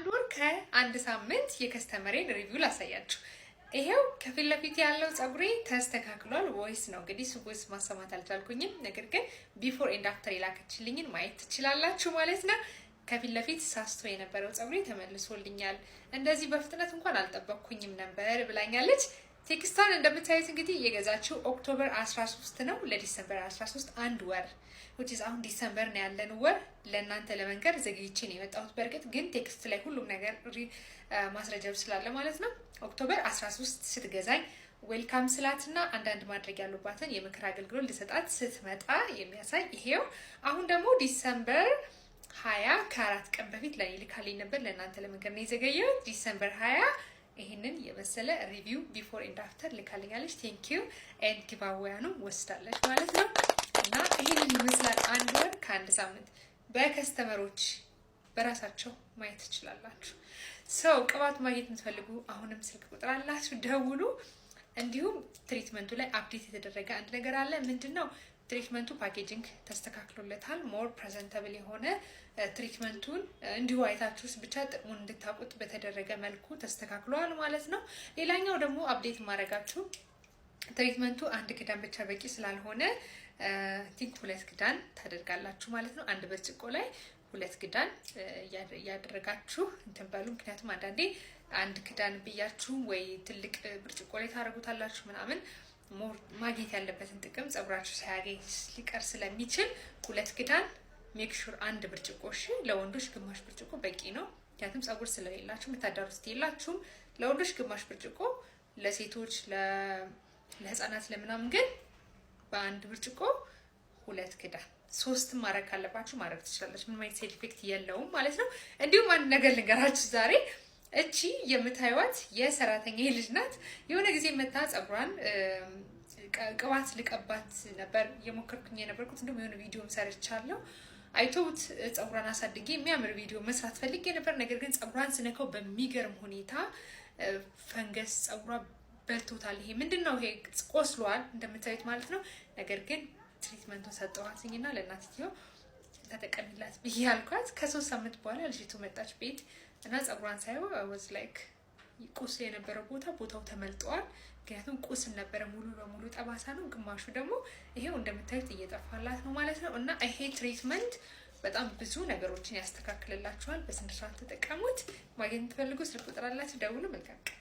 የአንድ ወር ከአንድ ሳምንት የ customer ኤን review ላሳያችሁ። ይሄው ከፊት ለፊት ያለው ፀጉሬ ተስተካክሏል። Voice ነው እንግዲህ እሱ voice ማሰማት አልቻልኩኝም። ነገር ግን before and after የላከችልኝን ማየት ትችላላችሁ ማለት ነው። ከፊት ለፊት ሳስቶ የነበረው ፀጉሬ ተመልሶልኛል። እንደዚህ በፍጥነት እንኳን አልጠበቅኩኝም ነበር ብላኛለች። Text ኧን እንደምታዩት እንግዲህ የገዛችው October 13 ነው ለ December 13 አንድ ወር፣ which is አሁን December ነው ያለን ወር። ለእናንተ ለመንገር ዘግይቼ ነው የመጣሁት። በእርግጥ ግን text ላይ ሁሉም ነገር ማስረጃው ስላለ ማለት ነው። October 13 ስትገዛኝ welcome ስላትና አንዳንድ ማድረግ ያሉባትን የምክር አገልግሎት ልሰጣት ስትመጣ የሚያሳይ ይሄው። አሁን ደግሞ December 20 ከ4 ቀን በፊት ለእኔ ልካልኝ ነበር። ለእናንተ ለመንገር ነው የዘገየሁት። December 20 ይህንን የመሰለ review before and after ልካልኛለች። Thank you and giveaway ኡንም ወስዳለች ማለት ነው። እና ይህንን ይመስላል አንድ ወር ከአንድ ሳምንት በ customer ኦች በራሳቸው ማየት ትችላላችሁ። So ቅባት ማግኘት የምትፈልጉ አሁንም ስልክ ቁጥር አላችሁ፣ ደውሉ። እንዲሁም treatment ኡ ላይ update የተደረገ አንድ ነገር አለ። ምንድን ነው? Treatment ኡ packaging ተስተካክሎለታል። More presentable የሆነ treatment ኡን እንዲሁ አይታችሁስ ብቻ ጥቅሙን እንድታውቁት በተደረገ መልኩ ተስተካክሏል ማለት ነው። ሌላኛው ደግሞ update ማድረጋችሁ treatment ኡ አንድ ክዳን ብቻ በቂ ስላልሆነ think ሁለት ክዳን ታደርጋላችሁ ማለት ነው። አንድ ብርጭቆ ላይ ሁለት ክዳን እያደረጋችሁ እንትን በሉ። ምክንያቱም አንዳንዴ አንድ ክዳን ብያችሁ ወይ ትልቅ ብርጭቆ ላይ ታደርጉታላችሁ ምናምን፣ more ማግኘት ያለበትን ጥቅም ጸጉራችሁ ሳያገኝ ሊቀር ስለሚችል ሁለት ክዳን make sure አንድ ብርጭቆ እሺ። ለወንዶች ግማሽ ብርጭቆ በቂ ነው። ምክንያቱም ጸጉር ስለሌላችሁ የምታዳርሱት የላችሁም። ለወንዶች ግማሽ ብርጭቆ፣ ለሴቶች ለህፃናት ለምናምን ግን በአንድ ብርጭቆ ሁለት ክዳን፣ ሶስት ማድረግ ካለባችሁ ማድረግ ትችላላችሁ። ምንም አይነት side effect የለውም ማለት ነው። እንዲሁም አንድ ነገር ልንገራችሁ ዛሬ። እቺ የምታዩት የሰራተኛ ልጅ ናት። የሆነ ጊዜ መታ ጸጉሯን ቅባት ልቀባት ነበር እየሞከርኩኝ የነበርኩት። እንዲሁም የሆነ ቪዲዮም ሰርቻለሁ። አይቶት ጸጉሯን አሳድጌ የሚያምር ቪዲዮ መስራት ፈልጌ ነበር። ነገር ግን ጸጉሯን ስነካው በሚገርም ሁኔታ ፈንገስ ጸጉሯ በልቶታል። ይሄ ምንድን ነው? ይሄ ቆስሏል እንደምታዩት ማለት ነው። ነገር ግን treatment ኡን ሰጠኋትኝና ለእናትየው ተጠቀሚላት ብዬ አልኳት። ከ3 ሳምንት በኋላ ልጅቱ መጣች ቤት እና ጸጉሯን ሳየው was like ቁስል የነበረው ቦታ ቦታው ተመልጠዋል። ምክንያቱም ቁስል ነበረ፣ ሙሉ በሙሉ ጠባሳ ነው። ግማሹ ደግሞ ይሄው እንደምታዩት እየጠፋላት ነው ማለት ነው። እና ይሄ treatment በጣም ብዙ ነገሮችን ያስተካክልላችኋል። በስነ ስርዓት ተጠቀሙት። ማግኘት የምትፈልጉ ስልክ ቁጥር አላችሁ፣ ደውሉ። መልካም ቀን።